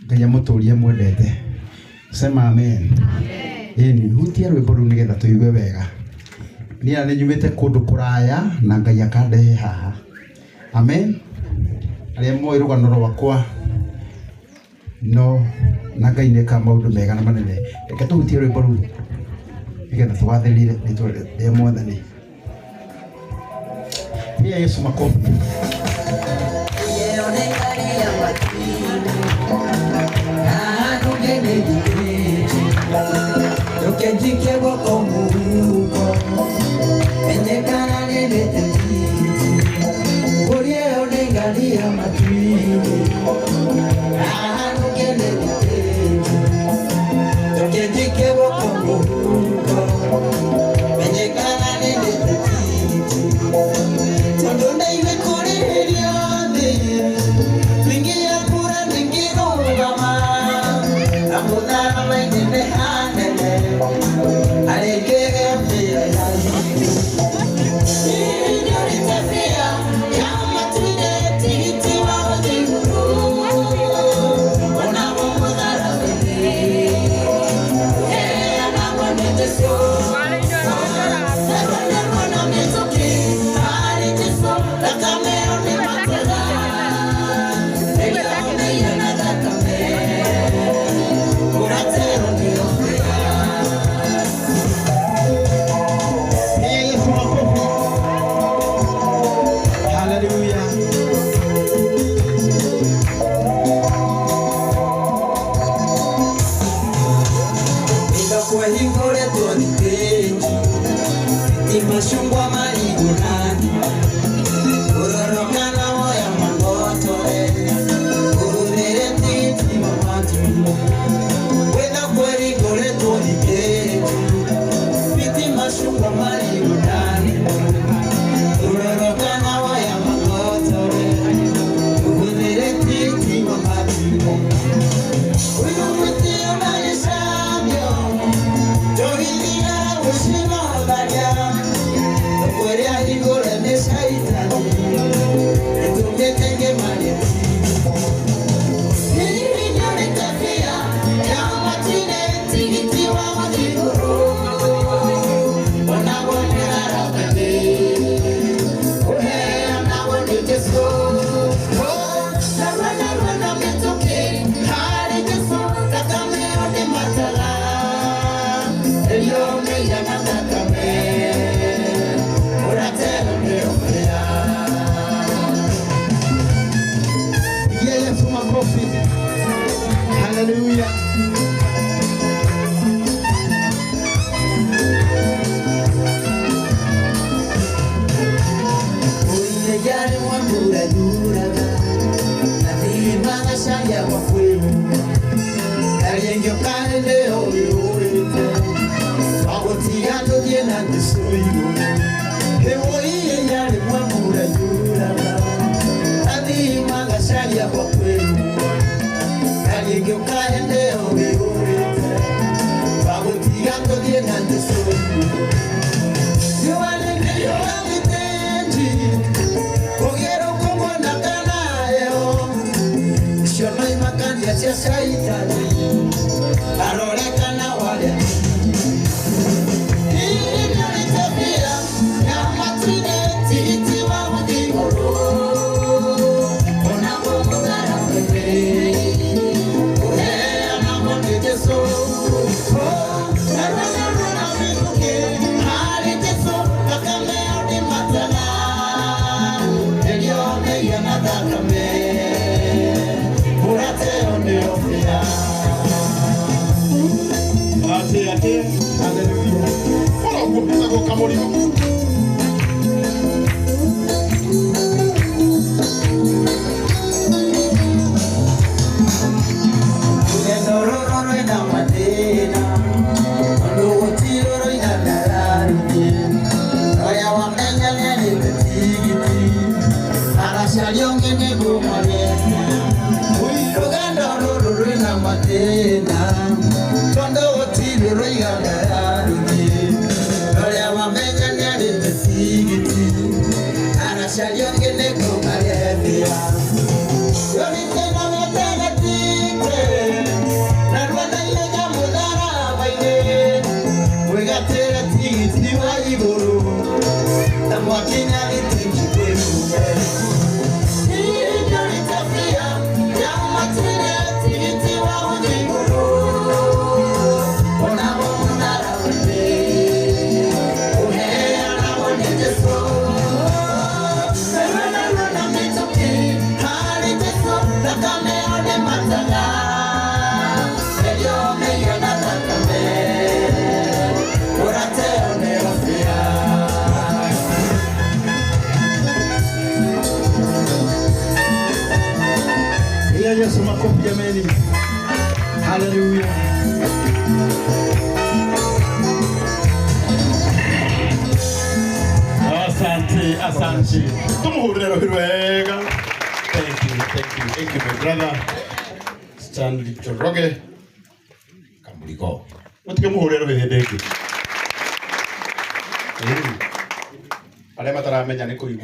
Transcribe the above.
Ngai amũtũrie mwendete. Sema amen. Ĩni, hutia rwĩmbo rũu nĩgetha tũigue wega. Niĩ na nĩnyumĩte kũndũ kũraya na Ngai akandehe haha. Amen. Arĩa moĩ rũgano rwakwa no na Ngai nĩekaga maũndũ mega na manene. Reke tũhutie rwĩmbo rũu nĩgetha tũgathĩrĩrie rĩtwa rĩa Mwathani. Pia Yesu makofi. Pia Yesu makofi. Haleluya. Machungwa marigũ na ũrorokana woya mangotore ũhũthĩre thitima matu wĩna kweri ngoretwo thitĩti biti machungwa marigũ na ũrorokana woya mangotore ũhũthĩre thitima matu ũyũ mũtĩ ũnagĩcambio njogithia gũcinogaria kũrĩa igũrũ nĩ caitani ĩtũmĩte ngĩmaria. Pigia Yesu makofi. Haleluya. Ate ate. Haleluya. Oroguo etagwo Kamũrigo. Tondo gũtirĩ rũigana rũthiĩ ũrĩa wamenya nĩ Tumpigie Yesu makofi jameni. Haleluya. Asante, asante. Tumuhurire rũhĩ wega. Thank you, thank you, thank you, my brother Stanley Njoroge Kamurigo. Mũtige mũhũrĩre rũhĩ hĩndĩ ĩngĩ. Ĩĩ. Arĩa mataramenya nĩ kũigua.